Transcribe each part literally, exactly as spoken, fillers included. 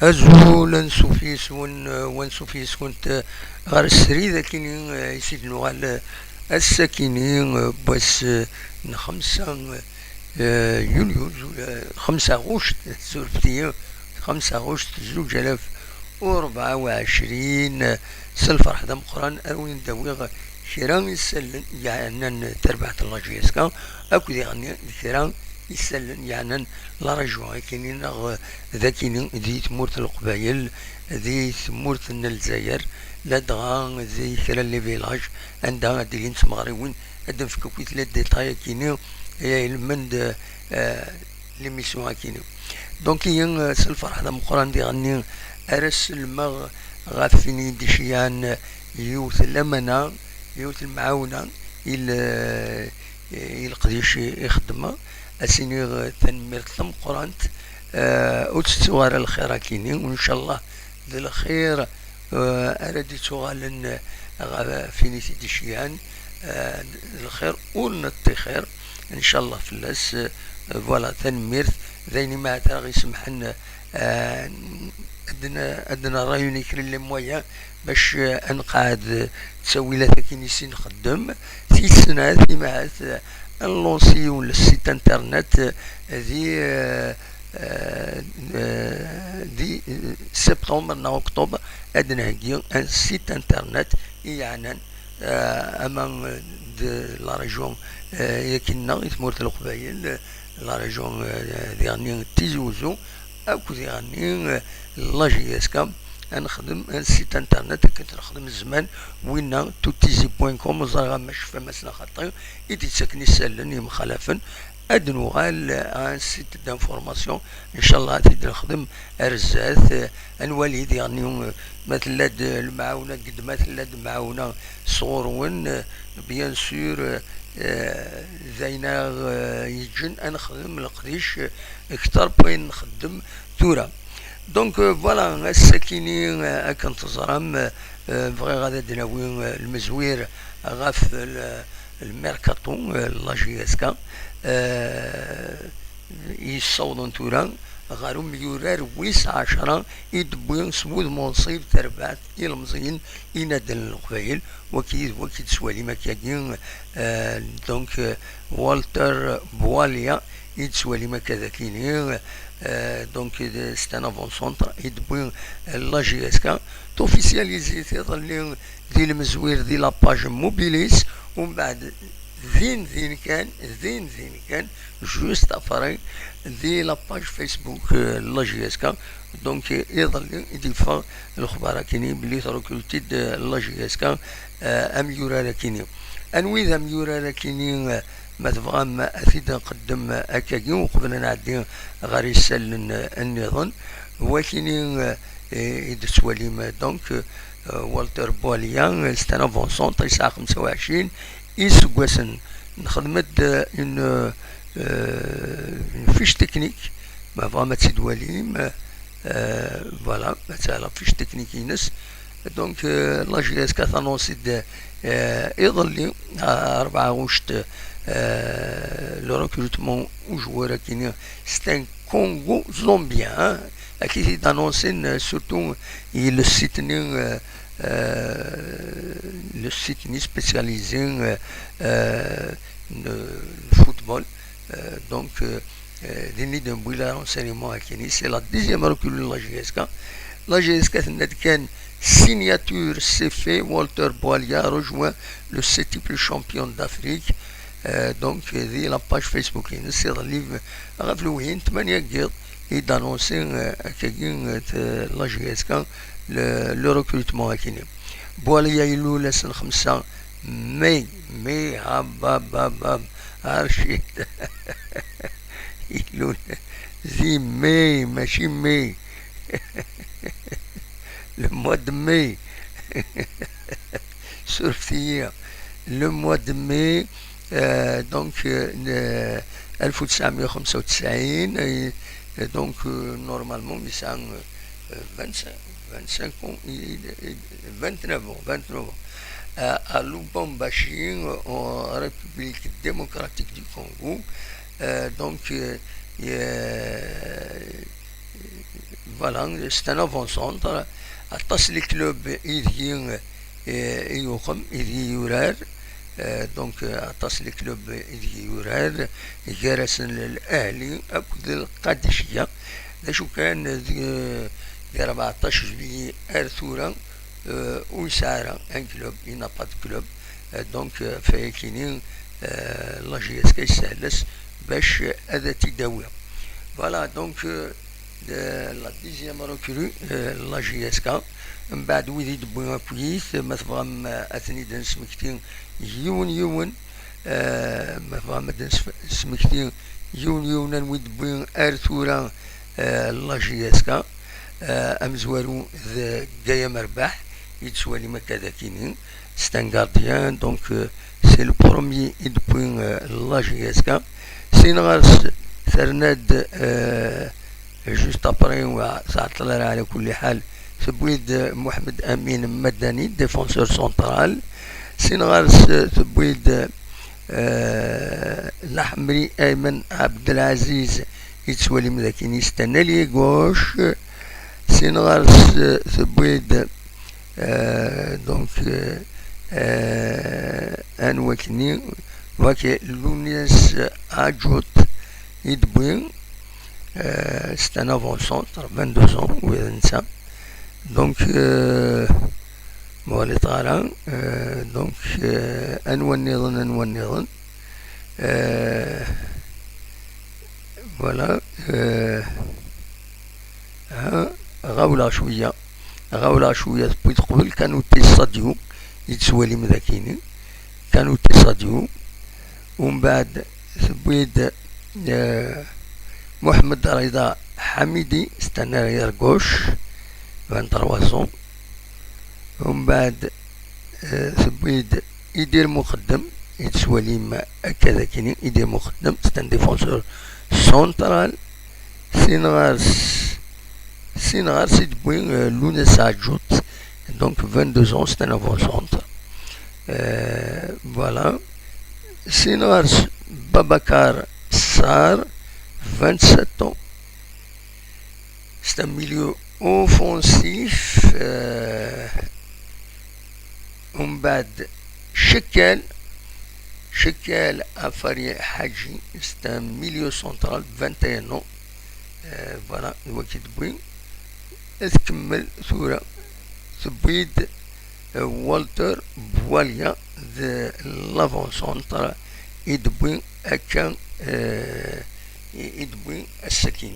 Azul, ansuf yes-wen, eh, wansuf yes-went, eh, ɣer srid akini, eh, i s-id-nuɣal, eh, ass-akini, eh, n wass, eh, n xemsa, eh, yulyu, zu-, eh, xemsa ɣuct, surfet-iyi, xemsa ɣuct, zuǧ alaf u rebɛa u ɛecrin, eh, s lferḥ d ameqqran, ar win d-awiɣ kra isallen yeɛnan tarbaɛt n la J S K, akked iɣenni d kra isallen yeɛnan la région akini neɣ d akini di tmurt n Leqbayel, di tmurt n Lezzayer, ladɣa di kra n les villages anda ad d-ilin tmeɣriwin, ad d-nefk akk les détails akini, eh, ilmend, eh, l'émission akini. Donc, ihi, eh, s lferḥ d ameqqran diɣenni ara sellmeɣ ɣef win i d-iceyɛen yiwet lamana, yiwet lemɛawna i l-, i leqdic i xeddmeɣ, ad s-iniɣ tanemmirt tameqqrant, eh, ur tettuɣ ara lxir akini, u ncallah d lxir, eh, ara d-ittuɣalen ɣef win i t-id-iceyɛen, eh, d lxir ur neṭṭixir, ncallah fell-as, eh, voilà, tanemmirt, d ayen i ma ara ɣ-isemḥen, eh, ad n-, ad nerra unique les moyens bac, eh, ad nqeɛɛed, eh, ttawilat akin i s-nxeddem. Tis snat, imahat, eh, ad nlansi yiwen le site internet, eh, di, eh, eh, eh, di, eh, septembre neɣ octobre, ad d-nheggi un site internet i yeɛnan, eh, ama d la région, eh, yakin-nneɣ i tmurt n Leqbayel, eh, la région, eh, diɣenni n Tizi Uzzu, akked diɣenni, eh, la J S K, ad nexdem un site internet akken t-nexdem zzman, winna, toutizi point com, ur ẓriɣ ma tecfam-as neɣ xaṭi, i d-yettaken isallen yemxalafen, ad nuɣal à un site d'information, ncallah ad t-id-nexdem ar zdat, eh, ad nwali diɣenni, eh, ma tella-d, eh, lemɛawna, qed ma tella-d lemɛawna sɣur-wen, eh, bien sûr, eh, eh, d ayen aɣ, eh, yeǧǧen ad nexdem leqdic, eh, kter n wayen nxeddem tura. Donc, euh, voilà, ass-akini, euh, akken teẓram, euh, euh, bɣiɣ ad d-nawi, euh, lmezwir ɣef l-, lmerkaṭu, euh, la J S K, euh, yessawḍen tura ɣer umyurar wis ɛecra i d-wwi s wudem unṣib tarbaɛt ilemẓiyen inaddalen n Leqbayel, waki d waki d-tettwalim akkagi, euh, donc, euh, Walter Boualia, i d-tettwalim akka d akini, euh, donc, de-, c'est un avant-centre, i d-wwi, euh, la J S K, tofisializit iḍelli di lemzwir di la page Mobilis, umbeɛd din din kan, din din kan, juste après, di la page Facebook, euh, la J S K, donc, euh, iḍelli i d-yeffeɣ lexbar akini belli trekruti-d, euh, la J S K, euh, amyurar akini. Anwi d amyurar akini, euh, ma tebɣam ad t-id-nqeddem akkagi uqbel ad nɛeddi ɣer isallen nniḍen. Wakini, eh, i d-tettwalim, donc, eh, Walter Boualia, c'est un avant-centre, yesɛa xemsa u ɛecrin iseggasen. Nexdem-d, eh, une, eh, une fiche technique, ma tebɣam ad tt-id-twalim, eh, voilà, ad tɛelleɣ fiche technique-ines. Donc, euh, la J S K tanonsi-d, euh, iḍelli, euh, rebɛa ɣuct, euh, le recrutement u joueur akini, c'est un Congo zambien, hein. Akini i d-anonsin, euh, surtout, i le site-nni, euh, euh, le site-nni spécialisé, euh, euh, le football. Euh, donc, euh, euh, din i d-newwi les renseignements akini. C'est la deuxième recrue de la J S K. La J S K tenna-d kan signature c'est fait, Walter Boualia rejoint le septième champion d'Afrique. Euh, donc, euh, di la page Facebook-ines, iḍelli ɣef lewhi n tmanya n yiḍ i d-anonsi, euh, akkagi, euh, la J S K, le, le recrutement akini. Boualia ilul ass n xemsa mai, mai, hab, hab, hab, hab, arcid. Ilul di mai, mačči mai. Le mois de mai. Surfet-iyi. Le mois de mai, euh, donc, euh, n-, alef u tesɛemya u xemsa u tesɛin, euh, donc, euh, normalement, yesɛa, euh, vingt-cinq, vingt-cinq ans, il, il, vingt-neuf ans, vingt-neuf ans. Euh, à Lubumbashi, en République démocratique du Congo. Euh, donc, euh, euh, Voilà, c'est un avant-centre. Aṭas les clubs ideg i, i yuxem, ideg i yurar. Euh, donc, euh, aṭas les clubs ideg i yurar, gar-asen L'Ahli akked Lqadiciya. D acu kan, deg, deg rbeɛṭac juillet ar tura, euh, ur yesɛi ara un club, il n'a pas de club. Euh, donc, euh, ɣef wayakini, euh, la J S K yessehel-as bac ad t-id-tawi. Voilà, donc, euh, la dixième recrue, euh, la J S K. Mbeɛd wid i d-tewwi akkit, ma tebɣam, euh, ad ten-id-nesmekti yiwen yiwen, euh, ma tebɣam ad nesmekti yiwen yiwen anwa i d-tewwi ar tura, euh, la J S K, euh, amezwaru d Gaya Merbaḥ, i tettwalim akka dagini. C'est un gardien, donc, euh, c'est le premier i d-tewwi, euh, la J S K. Sin ɣer-s terna-d, euh, juste après, wa, tɛeṭṭel ara ɛla kulli ḥal, tewwi-d, euh, Mohamed Amin Madani, défenseur central. Sin ɣer-s, euh, tewwi-d, euh, Laḥemri Aymen Abdelaziz, i tettwalim dagini, c'est un ailier gauche. Sin ɣer-s, euh, tewwi-d, euh, donc, euh, euh, anwa-kini, waki Lounes Adjout i d-tewwi, euh, c'est un avant-centre, vingt-deux ans, wa d netta. Donc, euh, ma ɣliṭeɣ ara, euh, donc, euh, anwa nniḍen, anwa nniḍen, euh, voilà, euh, ha, ɣawleɣ cwiya, ɣawleɣ cwiya, tewwi-d qbel Kanouté Sadio, i tettwalim dagini, Kanouté Sadio, umbeɛd tewwi-d, euh, Mohamed Rida Hamidi, c'est un arrière gauche, vingt-trois ans. Umbeɛd, euh, tewwi-d Idir Muqeddem, i tettwalim akka dagini, Idir Muqeddem, c'est un défenseur central. Sin ɣer-s, sin ɣer-s i d-tewwi, euh, Lounes Adjout, donc vingt-deux ans, c'est un avant-centre. Euh, voilà. Sin ɣer-s Babacar Sarr, vingt-sept ans. C'est un milieu offensif. Euh, umbeɛd Chekal, Chekal Afari Hadji, c'est un milieu central, vingt et un ans. Euh, voilà, d wagi i d-tewwi. Tkemmel tura, tewwi-d, euh, Walter Boualia, d l'avant-centre i d-tewwi akka, euh, i, i d-tewwi ass-agi.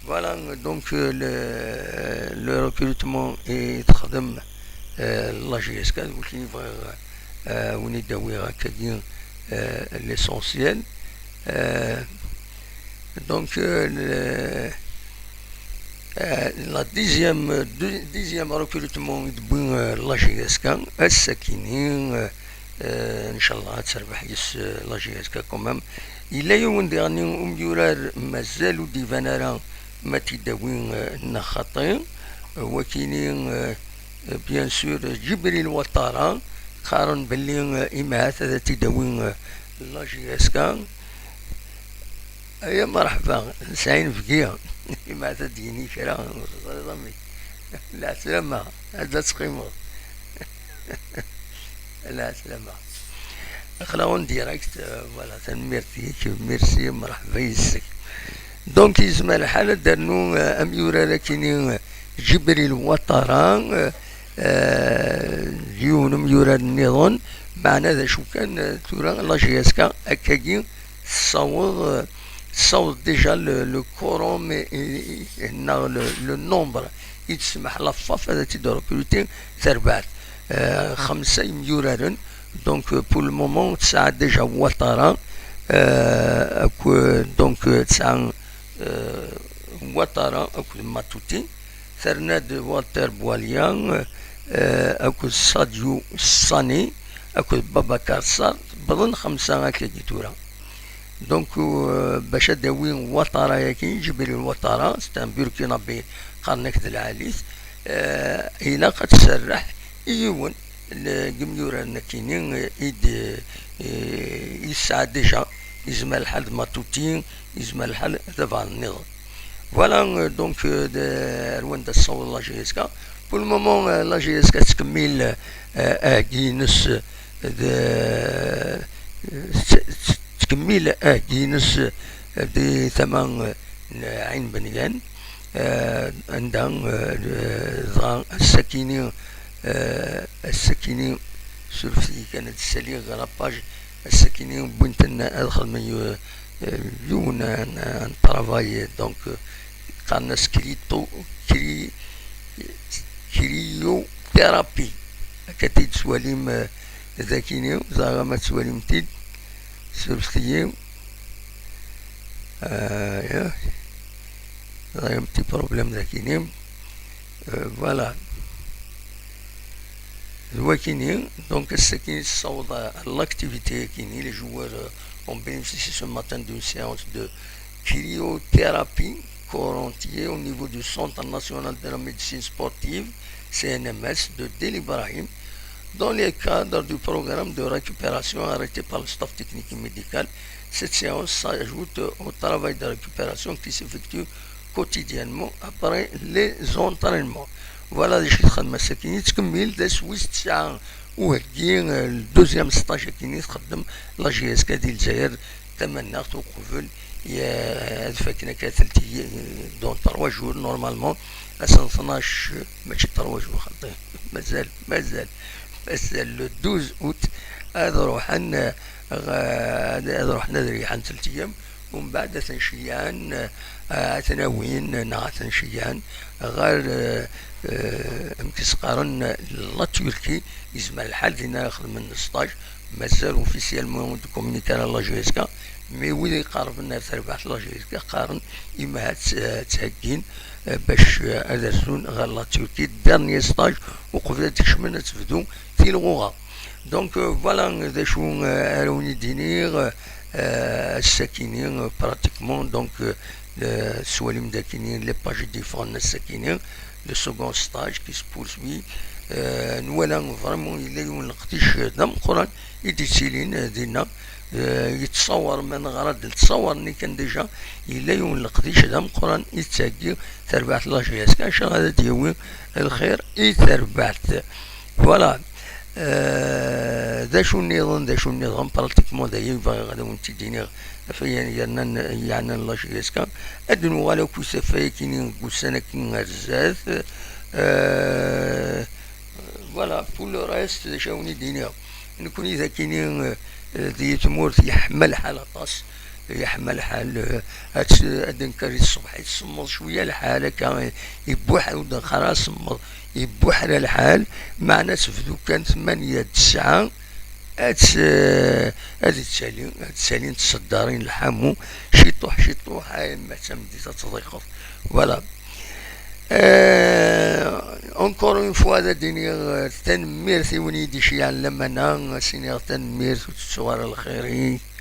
Voilà, donc, euh, le, le recrutement i texdem, euh, la J S K, d wagi i bɣiɣ, euh, win i d-awiɣ akkagi, euh, l'essentiel. Euh, donc, euh, le, euh, la dixième, dix-, dixième recrutement i d-tewwi, euh, la J S K, ass-agi-ni, euh, euh, inchallah ad terbeḥ yes, euh, la J S K quand même. Yella yiwen diɣen n umyurar mazal ur d-iban ara ma t-id-tawi, euh, neɣ xaṭi. Euh, wagini, euh, euh, bien sûr, Djibril Ouattara, qqaren belli, euh, imahat ad t-id-tawi, euh, la J S K. Aya merḥba, nesɛa inebgi. Imahat ad d-yini kra, ur teẓriḍ amek. Lɛeslama, ad d-teqqimeḍ. Lɛeslama. Aql-aɣ en direct, euh, voilà, tanemmirt-ik, merci, merḥba yes-k. Donc, yezmer lḥal ad d-ternu, euh, amyurar akini, euh, Djibril Ouattara, euh, euh, d yiwen umyurar nniḍen, meɛna d acu kan, euh, tura la J S K akkagi tessaweḍ, euh, tessaweḍ déjà le, le quorum, euh, neɣ le, le nombre i d-tesmaḥ la FAF ad tt-id-recruter terbaɛt. Euh, xemsa imyuraren, donc, euh, pour le moment tesɛa déjà Ouattara, euh, ak-, donc, euh, tesɛa, euh, Ouattara akked Matouti, terna-d Walter Boualia, euh, akked Sadio Sané, akked Babacar Sarr, wwḍen xemsa akkagi tura. Donc, euh, bac ad d-tawi Ouattara-yagi, Djibril Ouattara, c'est un Burkinabé, qqaren-ak d lɛali-t, euh, ilaq ad tserreḥ i yiwen n yimyuraren-akini, euh, i d, euh, i tesɛa déjà, yezmer lḥal d Matouti, yezmer lḥal d abɛaḍ nniḍen. Voilà, euh, donc, euh, de, ar wanda tessaweḍ la J S K. Pour le moment, euh, la J S K tettkemmil, euh, aheggi-ines, euh, de, euh, tettkemmil aheggi-ines, euh, di tama, euh, n Ɛin Benyan, euh, anda, euh, dɣa ass-akini, euh, ass-akini, surfet-iyi kan ad ssaliɣ ɣer la page, ass-akini wwin-ten ad xedmen yu-, euh, yiwen n, n travail, donc, euh, qqaren-as crito-, cri-, cryothérapie. Akka t-id-tettwalim, euh, dakini, ẓriɣ ma tettwalim-t-id, surfet-iyi. Euh, ya. Ẓriɣ un petit problème dakini. Euh, voilà. D wakini, donc, ass-akini tessaweḍ à l'activité akini. Les joueurs, euh, ont bénéficié ce matin d'une séance de cryothérapie corontier au niveau du Centre national de la médecine sportive, C N M S, de Deir Ibrahim, dans le cadre du programme de récupération arrêté par le staff technique et médical. Cette séance s'ajoute au travail de récupération qui s'effectue quotidiennement après les entraînements. Voilà, d acu i txeddem ass-akini, tettkemmil d ass wis tesɛa uheggi, euh, le deuxième stage akini txeddem la J S K di Lezzayer tamaneɣt uqbel, ya, ad fakken akka telti, euh, dans trois jours, normalement, ass n tnac, euh, mačči trois jours, xaṭi, mazal, mazal, mazal le douze août, ad ruḥen, euh, ɣ-, ad, ad ruḥen ad reyḥen teltiyam, umbeɛd ad ten-ceyyɛen, eh, ad ten-awin neɣ ad ten-ceyyɛen ɣer, eh, eh, amek i s-qqaren, la Turquie. Yezmer lḥal dinna xedmen stage, mazal officiellement ur d-communiqué ara la J S K, mais wid iqerben ar terbaɛt la J S K qqaren imi ad tt-, eh, ttheggin, eh, bac, eh, ad rsun ɣer la Turquie, dernier stage, uqbel ad d-kecmen ad tebdu tilɣuɣa. Donc, euh, voilà, d acu, euh, ara wen-id-iniɣ, euh, ass-akini, euh, pratiquement, donc, euh, le, tettwalim dakini, les pages i d-yeffɣen ass-akini, le second stage qui se poursuit. Euh, nwala vraiment yella yiwen n leqdic, euh, d ameqqran i d-yettilin, euh, dinna, euh, yettṣawar, ma neɣra-d, ttṣawaren-nni kan déjà, yella yiwen n leqdic d ameqqran i d-tettheggi terbaɛt la J S K, acu ara d-yawi lxir i terbaɛt. Voilà. Euh, d acu nniḍen, d acu nniḍen, pratiquement d aya i bɣiɣ ad awen-tt-id-iniɣ ɣef wayen yernan, yeɛnan la J S K. Ad nuɣal akk s afay-akini deg ussan-agi ar zdat. Euh, voilà, pour le reste, d acu ara wen-id-iniɣ. Nekkni d akini, euh, di tmurt yeḥma lḥal aṭas. Yeḥma lḥal, eh, ad t-, ad d-nekker i ṣṣbeḥ, i tsemmeḍ cwiya lḥal akka, eh, ibuḥ, ur d-neqqar ara semmeḍ, ibuḥra lḥal, meɛna tebdu kan tmanya, tesɛa, ad s-, eh, ad d-tali, ad d-talin tseddarin lḥamu, ciṭuḥ, ciṭuḥ, ay, ma d tameddit ad tḍiqeḍ. Voilà. Eh, encore une fois, ad d-iniɣ, eh, tanemmirt i win i d-iceyyɛen lamana, ad s-iniɣ tanemmirt, ur tettuɣ ara lxir-ik.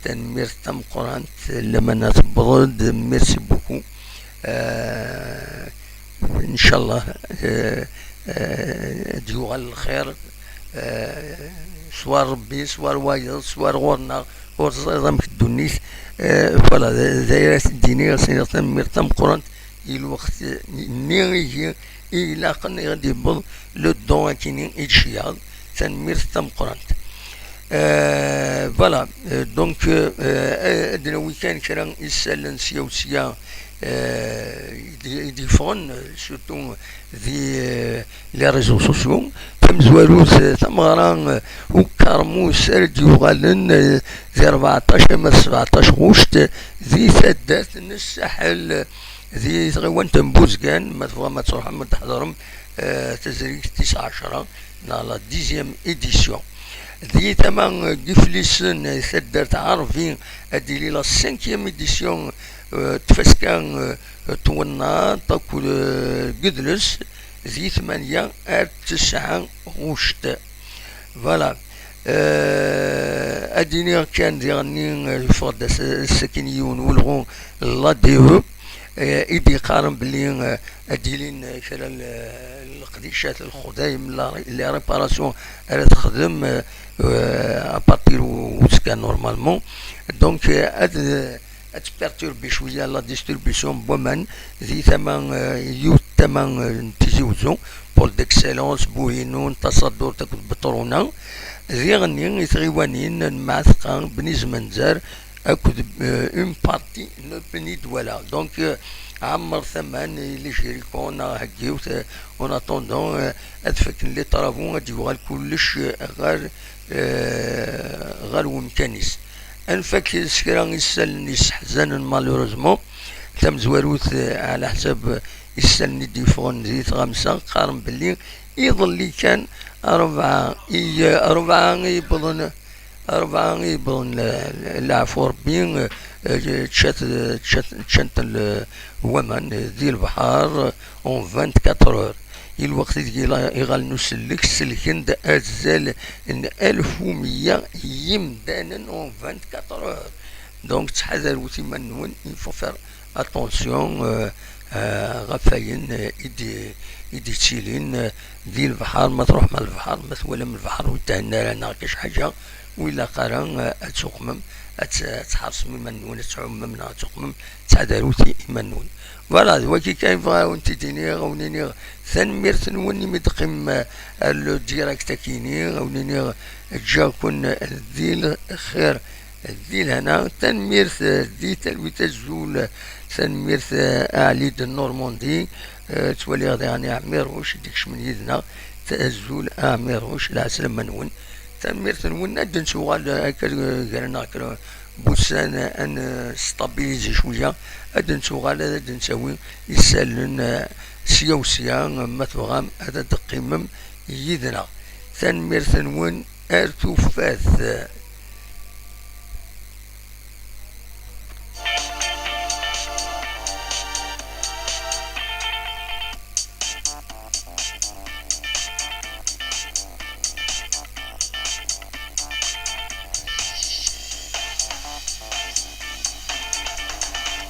Tanemmirt tameqqrant, lamana tewweḍ-d, merci beaucoup. Euh, ncallah, euh, euh, ad d-yuɣal lxir, euh, s war Rebbi, s war wayeḍ, s war ɣur-neɣ, ur teẓriḍ amek ddunit. Euh, voilà, d, d ayen ara s-d-iniɣ, s-iniɣ tanemmirt tameqqrant i lweqt-nni ihi i ilaqen i ɣ-d-yewweḍ le don akini i d-tceyyaɛeḍ. Tanemmirt tameqqrant. Euh, voilà, euh, donc, euh, euh, ad nawi kan kra isallen sya u sya, euh, i d-, i d-yeffɣen, euh, surtout di, euh, les réseaux sociaux. Tamezwarut, euh, tameɣra, euh, ukermus ara d-yuɣalen, euh, di rbeɛṭac ama d sebɛeṭac ɣuct, di taddart n Ssaḥel, di tɣiwant n Buzgan, ma tebɣam ad tṛuḥem ad tḥeḍrem, euh, tazrigt tis ɛecṛa, neɣ la dixième édition. Di tama, euh, n Yiflisen, euh, taddart Ɛerbi, ad d-tili la cinquième édition, euh, n tfaska, euh, n twennaḍt akked, euh, n yidles, di tmanya ar tesɛa ɣuct. Voilà. Euh, ad d-iniɣ kan diɣenni, euh, yeffeɣ-d ass-, ass-akin yiwen n welɣu, l'A D E, euh, i d-yeqqaren belli, euh, ad d-ilin, euh, kra n, euh, leqdicat, lexdayem, la ré-, les réparations ara texdem, euh, euh, à partir u-, uzekka normalement. Donc, euh, ad, euh, ad tperturbi cwiya la distribution n waman di tama, eh, yiwet tama, eh, n Tizi Wezzu, Pôle d'excellence, Buhinu, n Tasadurt akked Beṭruna. Diɣenni i tɣiwanin n Mɛatqa, Bni Zmanzer akked, eh, une partie n Bni Dwala. Donc, eh, ɛemmer tama n les jerrycans neɣ heggiwet, eh, en attendant, eh, ad fakken les travaux, ad yuɣal kullec, eh, ɣer, eh, ɣer wemkan-is. Ad nfak s kra isallen yesseḥzanen, malheureusement, tamezwarut, eh, ɛla ḥsab isallen i d-yeffɣen di tɣamsa, qqaren belli iḍelli kan rebɛa i, rebɛa i yewwḍen, rebɛa i yewwḍen, eh, leɛfu Rebbi, eh, ččat, ččat, ččant l-, waman, eh, di lebḥer, eh, en vingt-quatre heures. I lweqt ideg ila-, iɣallen usellek selken-d azal n alef u meyya yimdanen en vingt-quatre heures. Donc, ttḥadarut iman-nwen, il faut faire attention, euh, euh, ɣef wayen, euh, i d-, i d-yettilin, euh, di lebḥer. Ma tṛuḥem ar lebḥer, ma twalam lebḥer ur yethenna ara neɣ kac ḥaǧa, ur ilaq ara, euh, ad tuqmem, ad t-, ad tḥeṛsem iman-nwen, ad tɛummem neɣ ad tuqmem, ttḥadarut iman-nwen. Voilà, d wagi kan i bɣiɣ ad wen-t-id-iniɣ, ad wen-iniɣ tanemmirt-nwen imi d-teqqimem, euh, ar le direct-agi-ni, ad wen-iniɣ ǧǧiɣ-ken di lxir, di lehna. Tanemmirt, eh, di talwit, azul, tanemmirt, eh, a Ɛli de Normandie, eh, ttwaliɣ daɣen Ɛmiruc i d-ikecmen yid-neɣ, azul a Ɛmiruc, lɛeslama-nwen. Tanemmirt-nwen, ad d-nettuɣal, eh, akka, eh, gar-aneɣ kra n wussan, eh, ad nestabilizi cwiya, ad d-nettuɣal, ad d-nettawi isallen, eh, sya u sya, ma tebɣam ad d-teqqimem yid-neɣ. Tanemmirt-nwen, ar tufat.